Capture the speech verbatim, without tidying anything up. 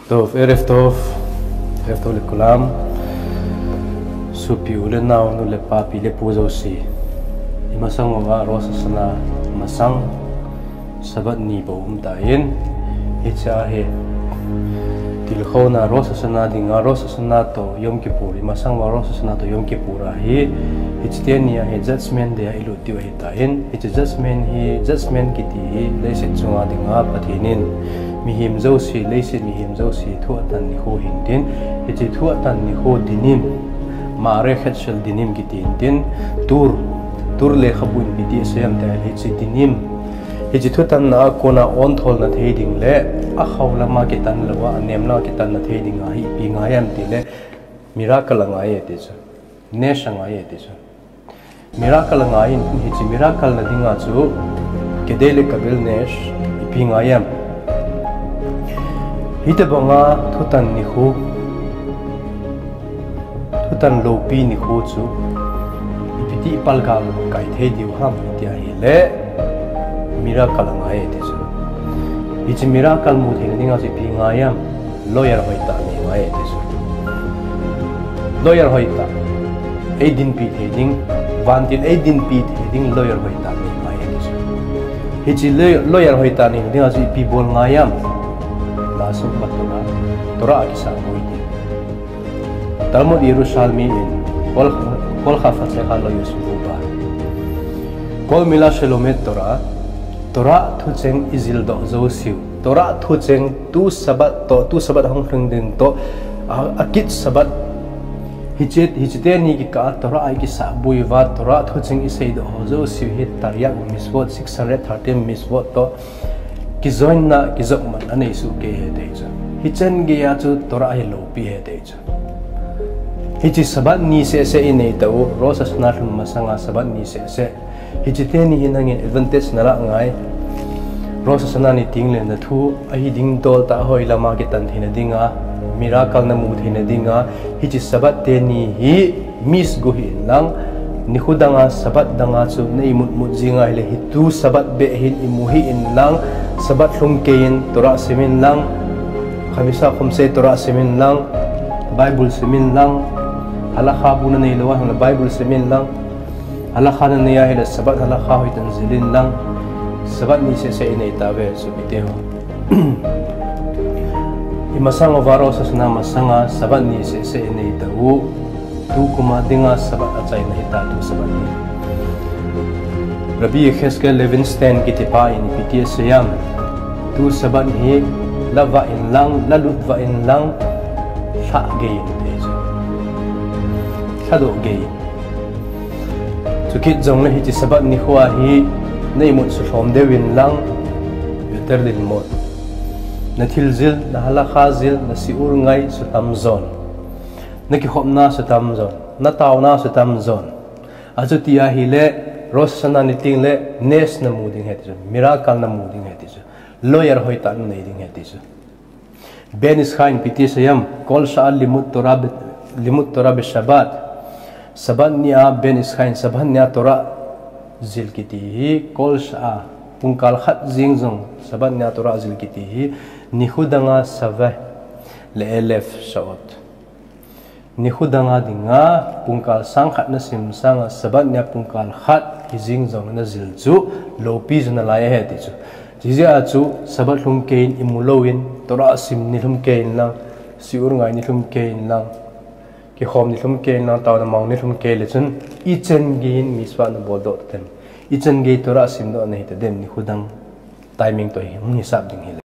Tov, ערב טוב, ערב טוב לכולם. Sopi u le nao, nu le pa, pi le pu jouse. Imasang uva Rosh Hashanah masang Sabbath ni bou um tan. Hiche hi tilkhouna Rosh Hashanah dinga, Rosh Hashanah toh Yom Kippur, imasang uva Rosh Hashanah toh Yom Kippur ahi. Hiche teni a hi judgment day a ilut diu ahitan. Hiche judgment hi, judgment kiti hi leiset chunga dinga Pathen in mihem jouse, leiset mihem jouse thu atan nikho hintin. Hiche thu atan nikho dinim, מעריך של דינים kiti hintin. טור, טור lekhabu in ipi ti asei em itile, hiche dinim, hiche thutanna a kona ontholna thei ding le, akhao lama kitan louva, anem lama kitanna thei dinga hi ipi ngai em itile, miracle angai e ti chu. נס angai e ti chu. Miracle angai in, hiche miracle na dinga chu כדי לקבל נס, ipi ngai em. Hitobanga thutan nikho, thutan loupi nikho chu ipi ti ipalgal kai thei diu ham iti ahile, miracle angai e ti chu. Hiche miracle mu theina dinga chu ipi ngai em. Lawyer hoitah nei ngai e ti chu. Lawyer hoitah. Eidinpi thei ding, vantil eidinpi thei ding lawyer hoitah nei ngai e ti chu. Hiche lawyer, lawyer hoitah nei dinga chu ipi bol ngai em. Lashon Torah, Torah a kisahboi ding. Talmud Yerushalmi in, כל, כל חפציך לא ישבו בה. כל מילה שלומד תורה, Torah thucheng ijildoh jouseu, Torah thucheng tu Sabbath toh, tu Sabbath hung lhung ding toh, a, akit Sabbath, hiche, hiche teni kikah a Torah a ikisahboi uva, Torah thucheng iseidoh ho jouseu hi Taryag mitzvot, six hundred thirteen mitzvot toh kijoinna, kijopmatna anei soh kei e ti chu. Hichan geiya chu Torah hi loupi e ti chu. Hiche Sabbath ni sehseh inei tau, Rosh Hashanah lhun masanga Sabbath ni sehseh. Hiche teni hi nangin advantage nalah ngai. Rosh Hashanah ni tengle nathu ahi ding toltah hoi lama kitan theina dinga, miracle namu theina dinga, hiche Sabbath teni hi miss gu hih in lang, nikho danga Sabbath danga chu na imut mut jing ahile, hitu Sabbath beh hin imu hih in lang, Sabbath lhung keiyin Torah sim in lang, חמשה חומשי תורה sim in lang, Bible sim in lang, הלכה bu nanei lou ahile Bible sim in lang, הלכה nanei ahile Sabbath הלכה hoitah in jil in lang, Sabbath ni sehseh inei tauve sopite ho. Imasang uva Rosh Hashanah masanga Sabbath ni sehseh inei tau. Tu kuma dinga Sabbath achaina hita, tu Sabbath ni. Rabbi Yechezkel Levinstein kitipa in ipi ti asei em. Tu Sabbath hi la vah in lang, la lut vah in lang, lhah gei in ti chu. Lhadoh gei in. Chukit jongle hiche Sabbath nikho a hi na imut suhlhom deu in lang, יותר ללמוד. Na thil jil, na הלכה jil, na שיעור ngai sutam jon. Na kikhopna sutam jon, na taona sutam jon. Achuti ahile, Rosh Hashanah ni tengle, נס namu ding ahi ti chu, miracle namu ding ahi ti chu, lawyer hoitah nanei ding ahi ti chu. בן איש חי in ipi ti asei em, כל שעה לימוד תורה ב-, לימוד תורה בשבת. Sabbath nia Ben Ish Chai in, Sabbath nia Torah jil kiti hi, כל שעה, pungkal khat jeng jong Sabbath nia Torah jil kiti hi, nikho danga שווה לאלף שעות. Nikho danga dinga pungkal sang khat nasim sanga Sabbath nia pungkal khat hijeng jong najil chu loupi jong nalai ahi ti chu. Hijeh a chu Sabbath lhung keiyin imu louvin, Torah sim nilhum keiyin lang, שיעור ngai nilhum keiyin lang, kikhom nilhum keiyin lang, taona mang nilhum kei le chun, ichan geiyin mitzvah nabol doh tatem. Ichan gei Torah simdoh nahi tadem, nikho dang timing toh hi hung hisap ding hile.